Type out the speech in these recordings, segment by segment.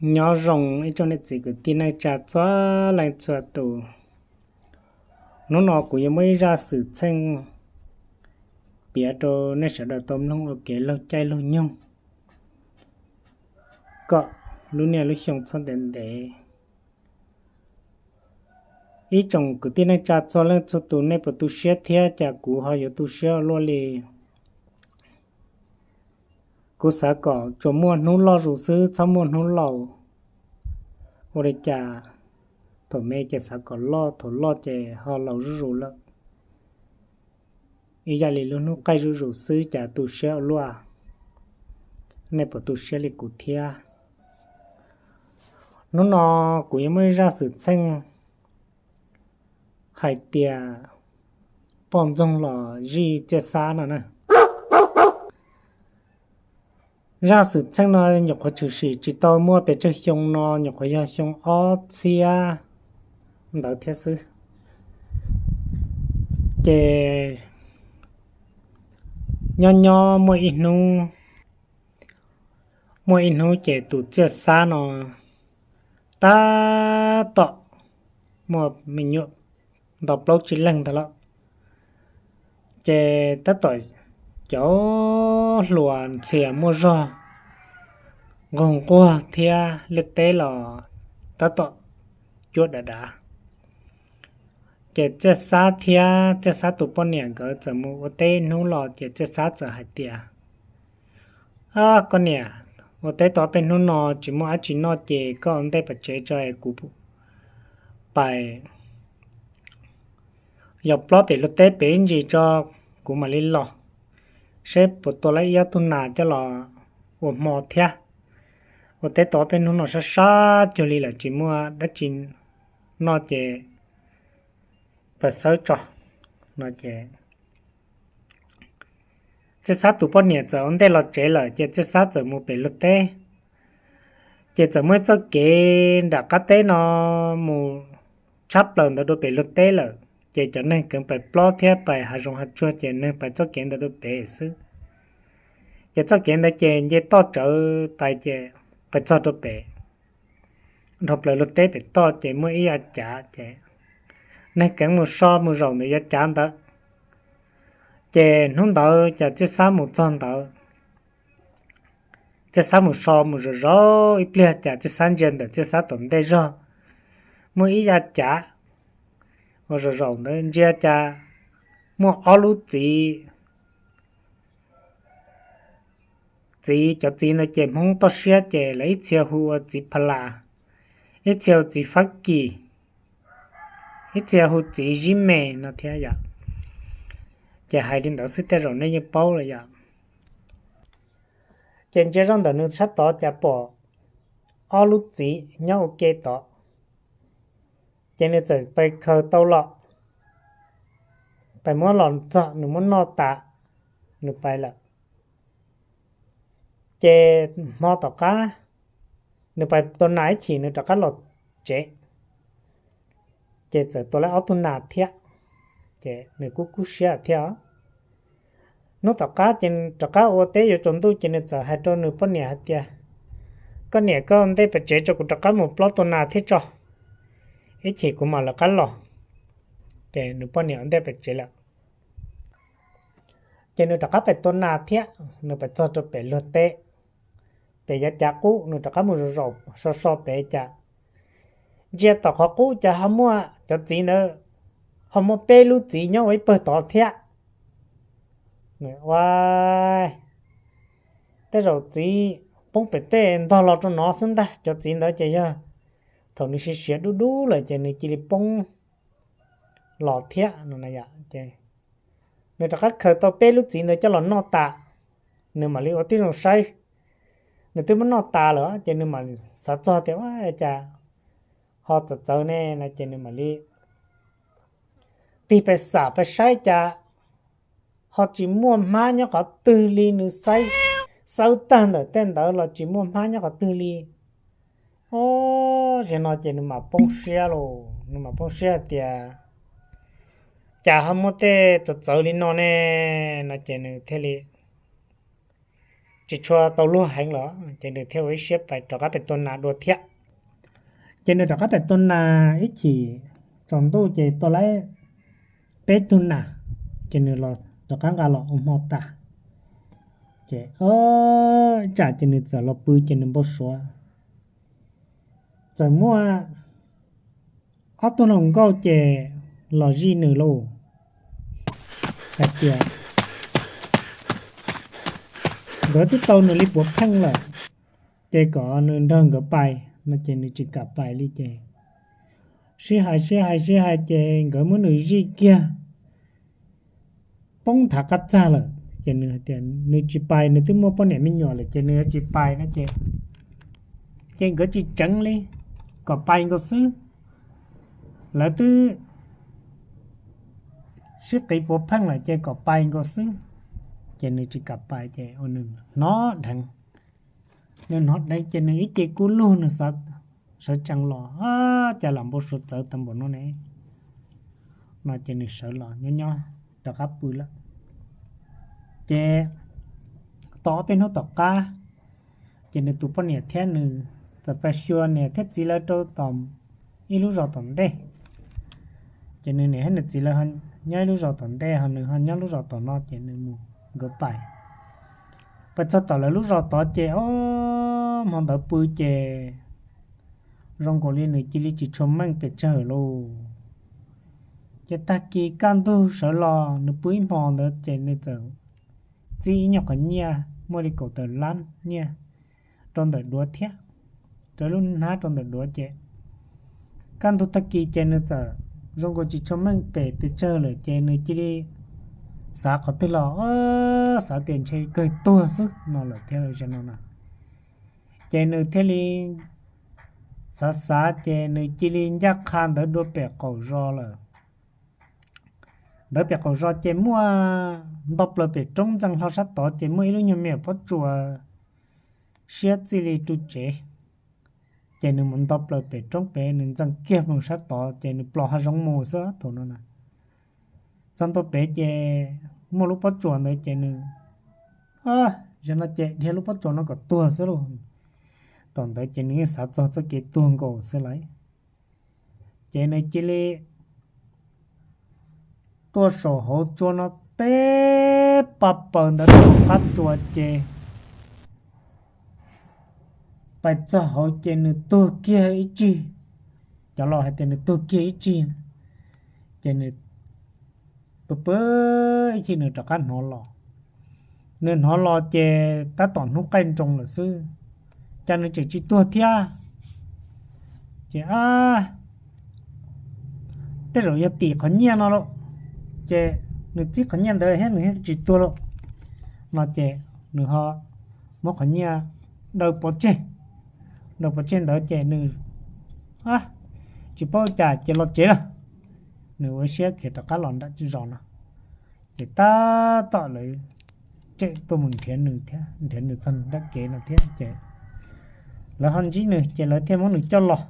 Nyob zoo ib tsoom niam txiv kwv tij neej tsa txhua leej txhua tus. Hnub no kuv yuav muaj ib zaj xwm txheej piav rau nej sawv daws tau mloog ua kev laug caij laug nyoog kom lub niaj lub xyoo txhob ntev ntev. Ib tsoom kwv tij neej tsa txhua leej txhua tus, nej puas tu siab thiab? Cas kuv ho yuav tu siab ua luaj li. Kuv xav kom tsuas muaj hnub loj zus xwb, txhob muaj hnub laus. Ua li cas thaum me ces xav kom loj, thaum loj ces ho laus zuj zus lawm. Ib yam li lub hnub qaij zuj zus xwb, cas tu siab ua luaj. Nej puas tu siab li kuv thiab? Hnub no kuv yuav muaj ib zaj xwm txheej hais tias poj ntxoog los zij Txiaj Xab no na. Zaj xwm txheej no nyuam qhuav tshwm sim tsis tau muaj pes tsawg xyoo no, nyuam qhuav yog xyoo ob txhiab ntawd thiab xwb. Ces nyob nyob muaj ib hnub, muaj ib hnub ces tus Txiaj Xab no tab tom muaj me nyuam ntau plaub tsib leeg ntawd lawm. Ces tab tom cov hluas ntxhias muaj zog nqug nquag thiab liaj teb los tab tom cuab dav dav. Ces Txiaj Xab thiab Txiaj Xab tus poj niam nkawd txawm mus ua teb hnub los ces Txiaj Xab txawm hais tias, Koj niam, ua teb tau peb hnub no tsis muaj dab tsi noj ces koj ua ntej pem tsev tso es kuv pais yos plob pem luag teb pem ib ntsis tso, kuv mam li los seb puas tua tau ib ob tug nas coj los ua hmo thiab. Ua teb tau peb hnub no sab sab cuag li lawm tsis muaj dab tsi noj ces pais xawb tso no ces Txiaj Xab tus poj niam txawm ua ntej los tsev lawm ces Txiaj Xab txawm mus pem luag teb. Ces txawm muaj ib txoj kev nram qab teb no mus tshab plaws ntawd rau pem luag teb lawm ces cov neeg kheev pais plob thiab pais hav zoov hav tsuag ces neeg pais txoj kev ntawd rau pem xwb. Ces txoj kev ntawd ces nce toj tsawv pais ces pais txog rau pem, dhau plaws luag teb pem toj ces muaj ib yav cav ces neeg kheev mus so mus zaum ntawm yav cav ntawd. Ces hnub ntawd cas Txiaj Xab mus txog ntawd, Txiaj Xab mus so mus zaum zaum ib pliag cas Txiaj Xab ntsia ntawm Txiaj Xab tom ntej zog muaj ib yav cav uas zaum zaum ntawd ntsia cas muaj ob lub txiv. Txiv, cov txiv ntawd ces Hmoob toj siab ces lawv ib txhia hu ua txiv Pha Las, ib txhia hu txiv Fab Kis, ib txhia hu txiv Zib Me no thiab yom. Ces hais li ntawd xwb tej zaum nej yeej paub lawm yom. Ces ntsia zoj ntawm nws sab tod cas pom ob lub txiv nyob ua ke tod. Ces nws txawm pais khaws tau los, pais muab los txog nws muab noj tas, nws pais lawm. Ces hmo tom qab nws pais tua nas ib chim nws rov qab los tsev, ces txawm tua tau ob tug nas thiab, ces nws kuj kub siab thiab. Hnub tom qab ces rov qab ua teb yuav tsaus ntuj ces nws txawm hais rau nws poj niam hais tias, Koj niam, koj ntej pem tsev tso kuv rov qab mus plob tua nas thiab tso, ib chim kuv mam lawv qab los. Ces nws poj niam ua ntej pem tsev lawm. Ces nws rov qab pem tua nas thiab, nws pem txog rau pem luag teb, pem yav cav qub nws rov qab mus zaum so so pem cas ntsia tom qhov qub cas ho muaj cov txiv ntawd, ho muaj peb lub txiv nyob ua ib pawg tod thiab. Nws ua tej zaum txiv poob pem tej ntog los rau no xwb ntag, cov txiv ntawd ces yog thaum nws siav siav dub dub lawm ces nws cia li poob los thiab no. Nws rov qab khaws tau peb lub txiv ntawd coj los noj tas, nws mam li ua tib zoo saib, nws twb muab noj tas lawm ces nws mam xav txog tias, Ua cas ho txawv txawv ne? No ces nws mam li tig pes xam pes saib cas ho tsis muaj hmab nyob qhov twg li. Nws xawb tag ntawm tej ntawd los tsis muaj hmab nyob qhov twg li. Ob, zaum no ces nws mam poob siab los, nws mam poob siab hais tias, Cas ho muaj tej txawv txawv li no ne? No ces nws thiaj li tsis tshua tau luag heev los ces nws thiaj ua ib siab pais rov qab pem tua nas dua thiab. Ces nws rov qab pem tua nas ib chim tsaus ntuj ces tua lawm peb tug nas, ces nws los rov qab nqa los ua hmo tas. Ces tsam ces nws txawm los pw ces nws npau suav txawm muaj ob tug hluas nkauj ces los zij nws lauj, hais tias nkawd twb tau nws li puav pheej lawm, ces kom nws nrog nkawd pais no ces nws tsis kam pais li ces sib hais sib hais sib hais ces nkawd muab nws zij kiag poob nthav qab txag lawm ces nws hais tias nws tsis pais, nws twb muaj poj niam me nyuam lawm ces nws yuav tsis pais no ces, ces nkawd tsis tseev li, kom pais nkaus xwb. Lawv twb sib qiv puav pheej lawm ces kom pais nkaus xwb. Ces nws tsis kam pais ces ua nws hnov dheev, nws hnov dheev ces nws ib ce kub lug nws sawv tsees los, cas lam npau suav txawv tau npaum no ne no ces nws sawv los nyob nyob rov qab pw lawm. Ces tau ob peb hnub tom qab, ces nws tus poj niam thiab nws txawm pais xyuas niam thiab txiv lawv rau tom ib lub zos tom ntej. Ces nws niam thiab nws txiv lawv nyob ib lub zos tom ntej ho nws ho nyob lub zos tom no ces nws mus nkawd pais. Pais txog tom lawv lub zos tod ces ob hmo ntawd pw ces zoo nkaus li nws cia li tsis tshua meej pes tsawg lauj. Ces tag kis kaj ntug sawv los nws pw ib hmo ntawd ces nws txawm txib ib nyuag qhov nyiaj muaj li kaum tawm lab nyiaj rau ntawm duav thiab, rau lub hnab rau ntawm duav ces kaj ntug tag kis ces nws txawm zoo nkaus tsis tshua meej pem pes tsawg lawm ces nws cia li xav qhov twg los xav tias ntshe kawg tuag xwb no lawm thiab no na. Ces nws thiaj li xav xav ces nws cia li ncaj qha ntawd dua pem qaum zos lawm. Ntawd pem qaum zos ces muaj nto plaws pem roob ntxees hlo sab tod ces muaj ib lub nyuag me pob tsuas siab txij li ru tsev. Ces nws mus nto plaws pem roob pem nws ntxees kiag mus sab tod ces nws plos hav zoov mus xwb thaum no na. Txog ntua pem ces muaj lub pob tsuas ntawd ces nws, zaum no ces dhia lub pob tsuas no kom tuag xwb lauj. Thaum ntawd ces nws yeej xav txog txoj kev tuag nkaus xwb lawm. Ces nws cia li tuaj saum hauv tsua no teb pa paws ntawd rau qab tsua ces pais txog hauv ces nws tuag kiag ib tsig. Cov laus hais tias nws tuag kiag ib tsig. Ces nws tus pw ib chim nws rov qab hnov los. Nws hnov los ces tab tom hnub qaij nroo lawm xwb, cas nws tseem tsis tuag thiab. Ces tej zaum yog tim qhov nyiaj no lauj, ces nws txib qhov nyiaj ntawd thiab nws thiaj tsis tuag lauj no ces nws ho muab qhov nyiaj daws pov tseg. Daws pov tseg ntawd ces nws tsis paub cas ces los tsev lawm. Nws ua siab khiav rov qab los nram zos no, ces tab tom lawv tsem tuaj mus nrhiav nws thiab nrhiav nws txog nram kev no thiab ces lawv ho ntsib nws ces lawv thiaj muab nws coj los.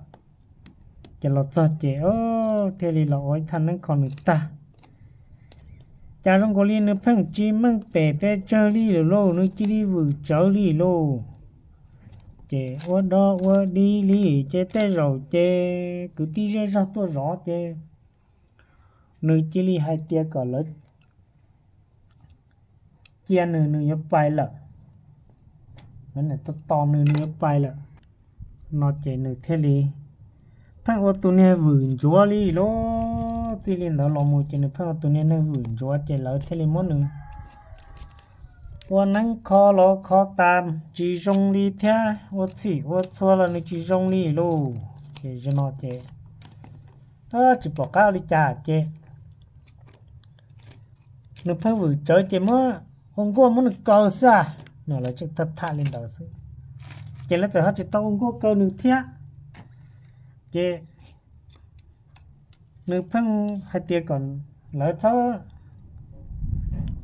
Ces los txog ces thiaj li los ua ib thaj neeb kho nws tag. Cas zoo nkaus li nws pheej tsis meej pem pes tsawg li lawm lauj, nws cia li vwm tsawv li lauj. Ces ua dog ua dig li ces tej zaum ces kwv tij zej zog tuaj zov ces nws cia li hais tias kom lawv cia nws, nws yuav pais lawm, tos tos nws, nws yuav pais lawm no ces nws thiaj li pheej ua tus niag vwm ntsuav li lauj. Txij li ntawd los mus ces nws pheej ua tus niag neeg vwm ntsuav ces lawv thiaj li muab nws ua neeb kho los kho tas tsis zoo li thiab, ua txhim ua txhua los nws tsis zoo li lauj. Ces zaum no ces tsis pom qab ua li cas ces nws pheej vwm tsawv ces muab ua nkuaj muab nws kaw xwb no, lawv tseem tham tham li ntawd xwb. Ces lawv txawm ho tsis tau ua nkuaj kaw nws thiab. Ces nws pheej hais tias kom lawv txhob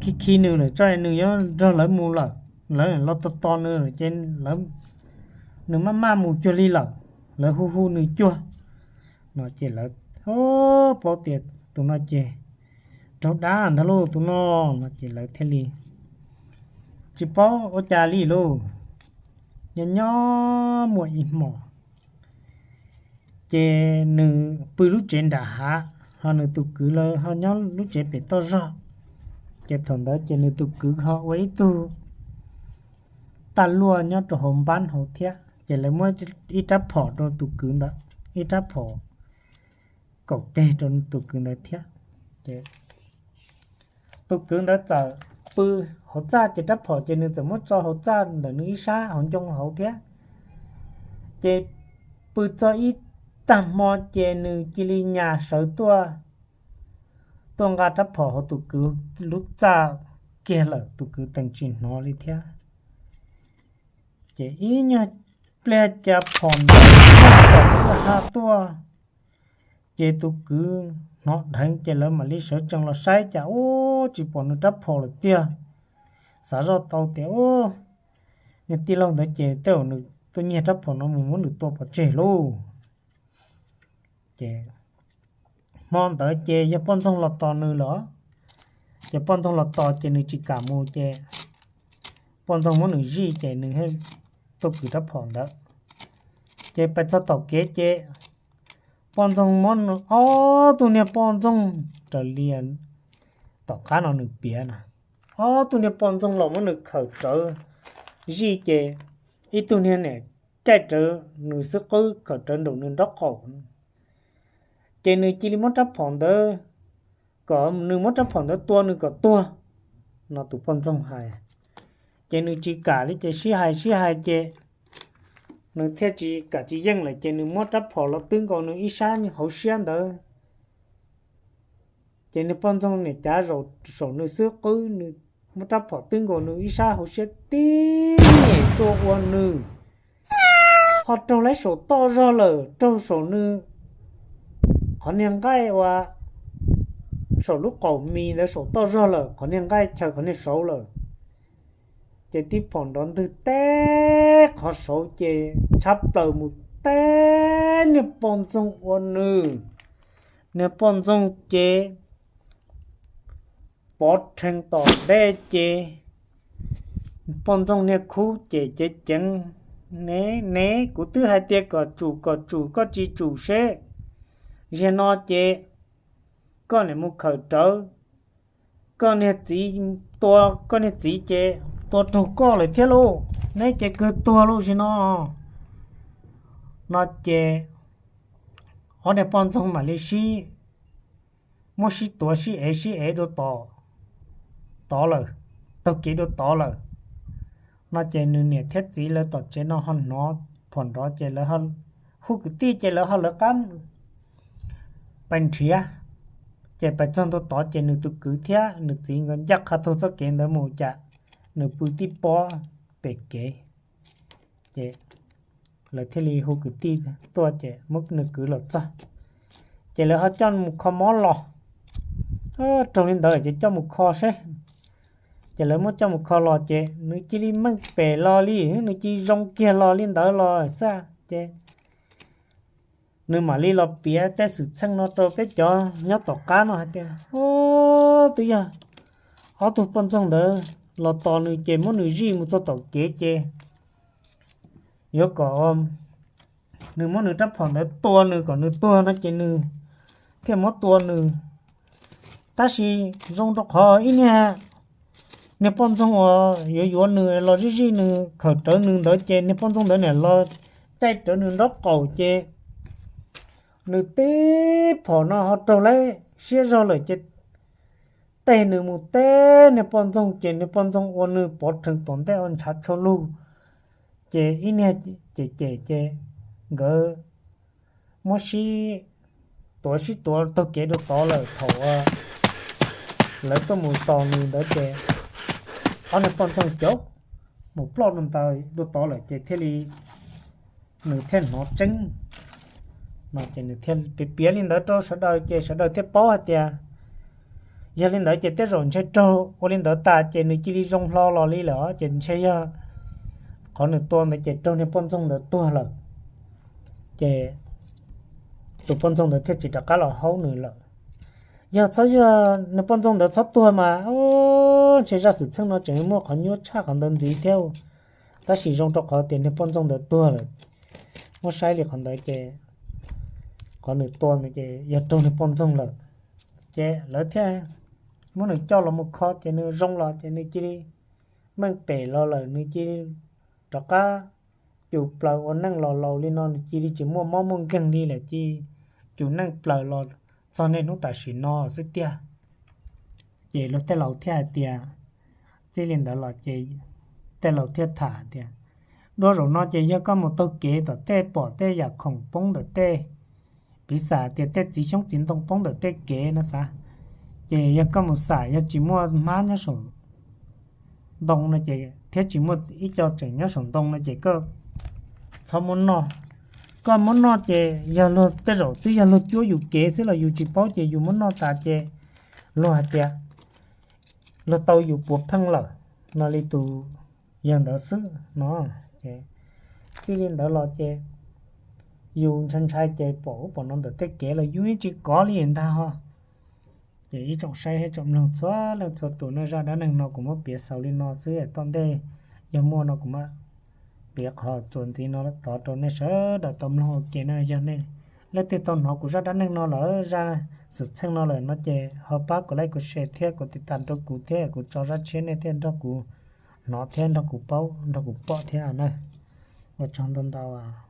khi khi nws lawm, tso nws yuav nrog lawv mus lawm, lawv los tos tos nws ces nws maj maj mus cuag li lawm, lawv hu hu nws cuag no ces lawv paub tias tus no ces raug dab ntag lauj tus no no ces lawv thiaj li tsis paub ua cas li lauj. Nyob nyob muaj ib hmos, ces nws pw lub tsev nram hav, ho nws tus kwv lawv ho nyob lub tsev pem toj zog. Ces thaum ntawd ces nws tus kwv ho ua ib tug taj luaj nyob rau hauv npab hauv thiab, ces lawv muab ib rab phom rau tus kwv ntawd, ib rab phom kaum teg rau tus kwv ntawd thiab. Ces tus kwv ntawd txawm pw hauv txaj, ces rab phom ces nws txawm muab tso hauv txaj ntawm nws ib sab hauv ncoo hauv thiab. Ces pw txog ib tag hmo ces nws cia li nyas sawv tuaj, tuaj nqa rab phom hauv tus kwv lub txaj kiag lawm, tus kwv teem tsis hnov li thiab. Ces ib nyuag pliag cas phom ntawd tom ha tuaj, ces tus kwv hnov dheev ces lawv mam li sawv tsees los saib cas ub tsis pom nws rab phom lawm tiag. Xav zoj tau tias ub, nws tij laug ntawd ces tej zaum nws tuaj nyiag rab phom no mus muab nws tua pov tseg lauj. Ces hmo ntawd ces yog poj ntxoog los tos nws lawm, ces poj ntxoog los tos ces nws tsis kam mus ces poj ntxoog muab nws zij ces nws thiaj tuaj kwv rab phom ntawd. Ces pais txog tom kev ces poj ntxoog muab nws ob tug niag poj ntxoog raws li tom qab no nws piav na, ob tug niag poj ntxoog los muab nws khawm rawv zij ces ib tug niag niam caij rawv nws xub qwb khawm rawv nraum nws nraub qaum. Ces nws cia li muab rab phom ntawd, kom nws muab rab phom ntawd tua nws kom tuag no tus poj ntxoog hais. Ces nws tsis kam li ces sib hais sib hais ces nws thiaj tsis kam tsis yeej lawm ces nws muab rab phom los twb nkaus nws ib sab hauv siab ntawd. Ces niag poj ntxoog niam cav saum nws xub qwb, nws muab rab phom twb nkaus nws ib sab hauv siab tib nyem tuaj ua nws ho raug lawv saum toj zog lawm, raug saum nws qhov niag nqaij uas saum lub qaum mis ntawd saum toj zog lawm, qhov niag nqaij chaw qhov niag saud lawm. Ces tib phom nrov ntwg teb qhov saud ces tshab plaws mus teb niag poj ntxoog ua nws. Niag poj ntxoog ces pov rhees tom ntej ces poj ntxoog niag khub ces ceev ceev, Ne, ne, kuv twb hais tias kom tsum kom tsum koj tsis tsum seb, zaum no ces koj niam mus khawm rawv koj niag txiv, tua koj niag txiv ces tua raug koj lawm thiab lauj, neb ces kawg tuag lauj zaum no. No ces ob niag poj ntxoog mam li sib, muab sib tuav sib ev sib ev dua tod, tod lawm, taug kev dua tod lawm. No ces nws niam thiab txiv lawv tom tsev no ho hnov phom nrov ces lawv hu kwv tij ces lawv ho lawv qab pais nrhiav. Ces pais txog ntua tod ces nws tus kwv thiab nws txiv nkawd ncaj qha taug txoj kev ntawd mus cas nws pw tib pob pem kev. Ces lawv thiaj li hu kwv tij tuaj ces muab nws kwv los txog. Ces lawv ho coj mus kho mob los, raug li ntawd ces coj mus kho seb. Ces lawv muab coj mus kho los ces nws cia li meej pem los li, nws cia li zoo kiag los li ntawd los xwb ces nws mam li los piav tej xwm txheej no rau peb cov nyob tom qab no hais tias, Ub, twb yog ob tug poj ntxoog ntawd los tos nws ces muab nws zij mus txog tom kev ces yuav kom nws muab nws rab phom ntawd tua nws kom nws tuag no ces nws thiaj muab tua nws. Tab sis zoo rau qhov ib niag, niag poj ntxoog uas yuav yuav nws los zij zij nws khawm rawv nws ntawd ces niag poj ntxoog ntawd niam los caij rawv nws nraub qaum ces nws tib phom no ho raug lawv siab zog lawm ces tej nws mus teb niag poj ntxoog ces niag poj ntxoog ua nws pov rhees tom ntej ua ntshav tshua lug. Ces ib niag cem cem ces nkawd muab sib tuav sib tuav taug kev dua tod lawm. Thaum lawv tuaj mus tos nws ntawd ces ob niag poj ntxoog caum mus ploj dua ntawd dua tod lawm ces thiaj li nws thiaj hnov tseeb no ces nws thiaj piav piav li ntawd rau sawv daws ces sawv daws thiaj paub hais tias yog li ntawd ces tej zaum ntshe raug ua li ntawd tas ces nws cia li zoo hlo los li lawm ces ntshe yog qhov nws tua ntawd ces raug niag poj ntxoog ntawd tuag lawm. Ces tus poj ntxoog ntawd thiaj tsis rov qab los haub nws lawm. Yog txhob yog niag poj ntxoog ntawd txhob tuag mas Ntshe zaj xwm txheej no tseem muaj qhov nyuaj tshaj qhov ntawd ntxiv thiab, tab sis zoo rau qhov tias niag poj ntxoog ntawd tuag lawm. Muab saib li qhov ntawd ces qhov nws tua ntawd ces yog raug niag poj ntxoog lawm. Ces lawv thiaj muab nws coj los mus kho ces nws zoo los ces nws cia li meej pem los lawm, nws cia li rov qab cus plaws ua neej los laus li no, nws cia li tsis muaj mob muaj nkeeg li lawm, cia li cus neej plaws los txog niaj hnub tam sim no xwb tiag. Ces luag tej laus thiaj hais tias, txij li ntawd los ces tej laus thiaj tham tias, dua zaum no ces yog koj mus taug kev tom tej pom tej yam khoom poob ntawm tej, piv xam tias tej txiv xyoob txiv ntoo poob ntawm tej kev no xav, ces yog koj mus xam yog tsis muaj hmab nyob saum ntoo no ces thiab tsis muaj ib co tseem nyob saum ntoo no ces koj txhob muab noj. Koj muab noj ces yog luag tej zaum twb yog luag cuab yus kev xwb los yus tsis paub ces yus muab noj tas ces luag hais tias luag tau yus puav pheej lawm no li tus yawg ntawd xwb no. Ces txij li ntawd los ces yus ntshai ntshai ces pom ub pom no ntawm tej kev los yus yeej tsis kov li ntag ho. Ces ib tsoom saib thiab tsoom mloog txhua leej txhua tus, no zaj dab neeg no kuv muab piav xaus li no xwb, tom ntej yog muaj no kuv mam piav qhov txuas ntxiv no tod rau nej sawv daws tau mloog ua ke na. Yog nej leej twg tau hnov kuv zaj dab neeg no lawm, zaj xwm txheej no lawm no ces ho pab kuv like, kuv share thiab kuv tiv tam rau kuv thiab kuv tso zaj tshiab nej thiaj nrog kuv hnov thiab nrog kuv paub nrog kuv pom thiab na. Ua tsaug ntau ntau.